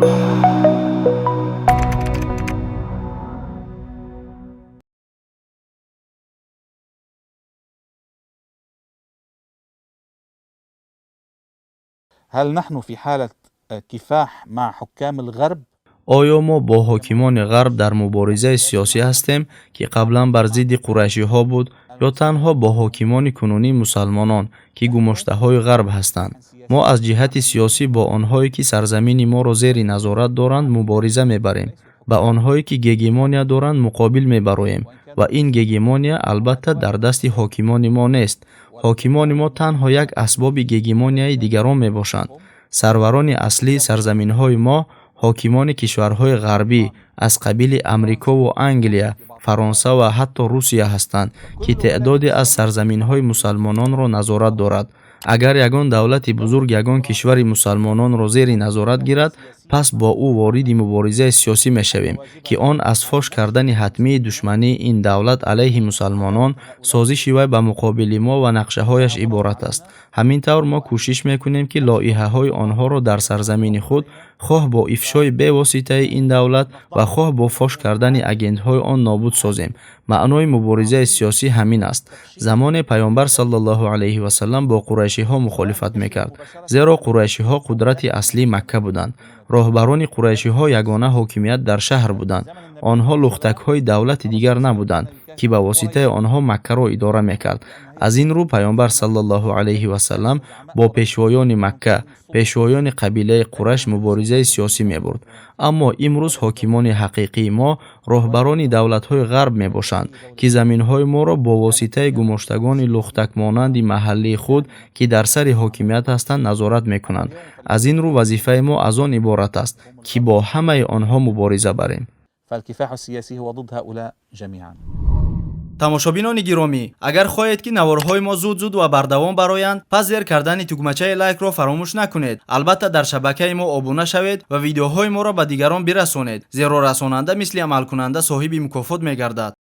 هل نحن في حالة كفاح مع حكام الغرب؟ Оё мо бо ҳокимони ғарб дар муборизаи сиёсӣ ҳастем, ки қаблан бар зидди қурайшиҳо буд, ё танҳо бо ҳокимони кунунии мусалмонон, ки гумоштаҳои ғарб ҳастанд? Мо аз ҷиҳати сиёсӣ бо онҳое, ки сарзамини моро зери назорат доранд, мубориза мебарем, ба онҳое, ки гегемония доранд, муқобил мебароем ва ин гегемония албатта дар дасти ҳокимони мо нест. Ҳокимони мо танҳо як асбоби гегемонияи дигарон мебошанд. Сарварони аслии сарзаминҳои мо ҳокимони кишварҳои ғарбӣ аз қабили Амрикову Англия, Фаронса ва ҳатто Русия ҳастанд, ки теъдоде аз сарзаминҳои мусалмононро назорат дорад. Агар ягон давлати бузург ягон кишвари мусалмононро зери назорат гирад, пас бо ӯ вориди муборизаи сиёсӣ мешавем, ки он аз фош кардани ҳатмии душмании ин давлат алайҳи мусалмонон, созиши вай ба муқобили мо ва нақшаҳояш иборат аст. Ҳамин тавр мо кӯшиш мекунем, ки лоиҳаҳои онҳоро дар сарзамини худ, хоҳ бо ифшои бевоситаи ин давлат ва хоҳ бо фош кардани агентҳои он, нобуд созем. Маънои муборизаи сиёсӣ ҳамин аст. Замоне Пайғамбар саллаллоҳу алайҳи васаллам бо қурайшиҳо мухолифат мекард, зеро қурайшиҳо қудрати аслии Макка буданд. Роҳбарони қурайшиҳо ягона ҳокимият дар шаҳр буданд. Онҳо лухтакҳои давлати дигар набуданд, ки ба воситаи онҳо Маккаро идора мекард. Аз ин рӯ Пайғамбар саллаллоҳу алайҳи васаллам бо пешвоёни Макка, пешвоёни қабилаи Қурайш муборизаи сиёсӣ мебурд. Аммо имрӯз ҳокимони ҳақиқии мо роҳбарони давлатҳои ғарб мебошанд, ки заминҳои моро бо воситаи гумоштагони лухтакмонанди маҳаллии худ, ки дар сари ҳокимият ҳастанд, назорат мекунанд. Аз ин рӯ вазифаи мо аз он иборат аст, ки бо ҳамаи онҳо мубориза барем. فالكفاح السياسي هو ضد هؤلاء جميعا. Тамошобинони гиромӣ, агар хоҳед, ки наворҳои мо зуд-зуд ва бардавом бароянд, пас зер кардани тугмачаи лайкро фаромӯш накунед. Албатта, дар шабакаи мо обуна шавед ва видеоҳои моро ба дигарон бирасонед, зеро расонанда мисли амалкунанда соҳиби мукофот мегардад.